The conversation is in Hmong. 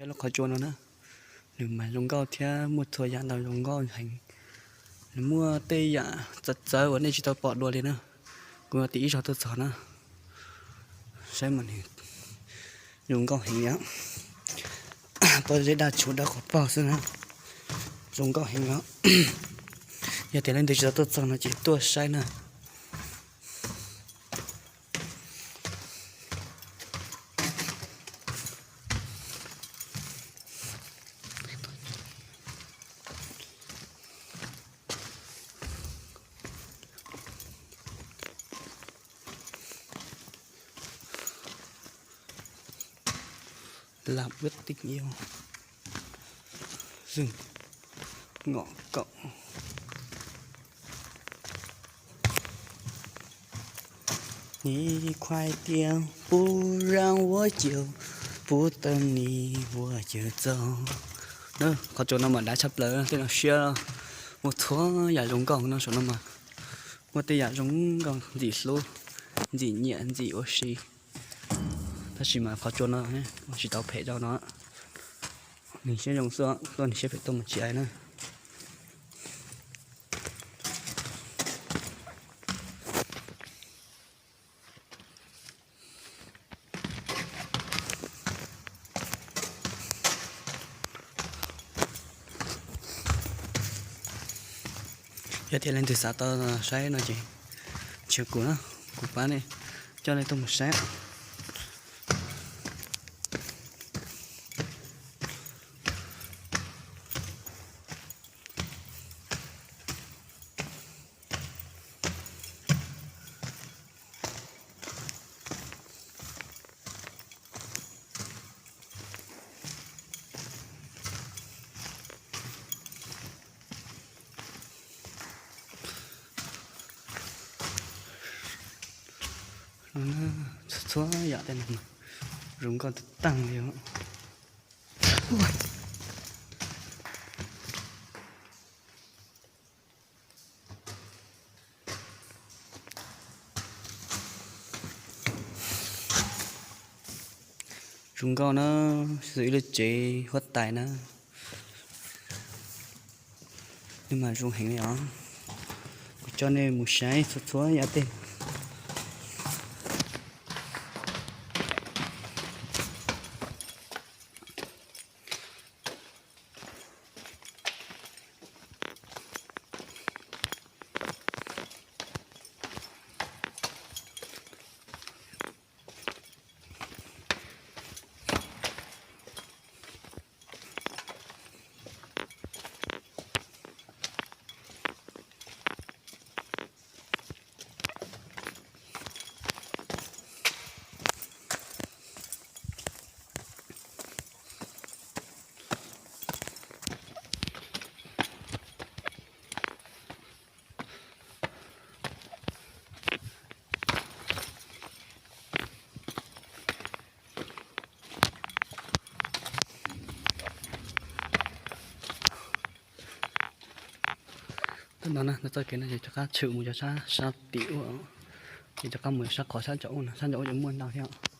Lub qhov tsua no na, nws mas zoo nkauj thiab muaj txhua yam ntau zoo nkauj heev. Nws muaj tej yam txawv txawv uas nej tsis tau pom dua li na. Kuv yuav tiv ib zaug tuaj txog na, saib mas nws zoo nkauj heev li. Pob zeb daj tshuv dawb qhov paug xwb na, zoo nkauj heev os. Yog tias leej twg tsis tau tuaj txog no ces tuaj saib na. Lam ub tij yo, zws ngom kaum. Ni khuai tias pub rang vuab cws, pub tawg ni vuab cws txaus. Qhov tsua no mas dav tshaj plaws, tej no siab, muaj txhua yam zoo nkauj no saum no mas. Muaj tej yam zoo nkauj ntxim hlub, ntxim nyiam, ntxim ua si. Tab sis mas qhov tsua no tsis tau phem rau no, nws siab zoo xwb, tuaj nws siab phem tuaj mus tsis ai na. Yog tias leej twg xav tau saib no ces ntsib kuv na, kuv pab nej coj nej tuaj mus saib. Txhua yam tej no zoo nkauj tag tag li. Zoo nkauj na, xws ib lub tsev huab tais na. Nws mas zoo heev li os. Kuv coj nej mus saib txhua txhua yam tej. Thaum no na, txoj kev no ces rov qab tshwm mus rau sab, sab tim ub, ces rov qab mus sab qhov sab nraum ub no, sab nraum ub ces muaj ntau thiab.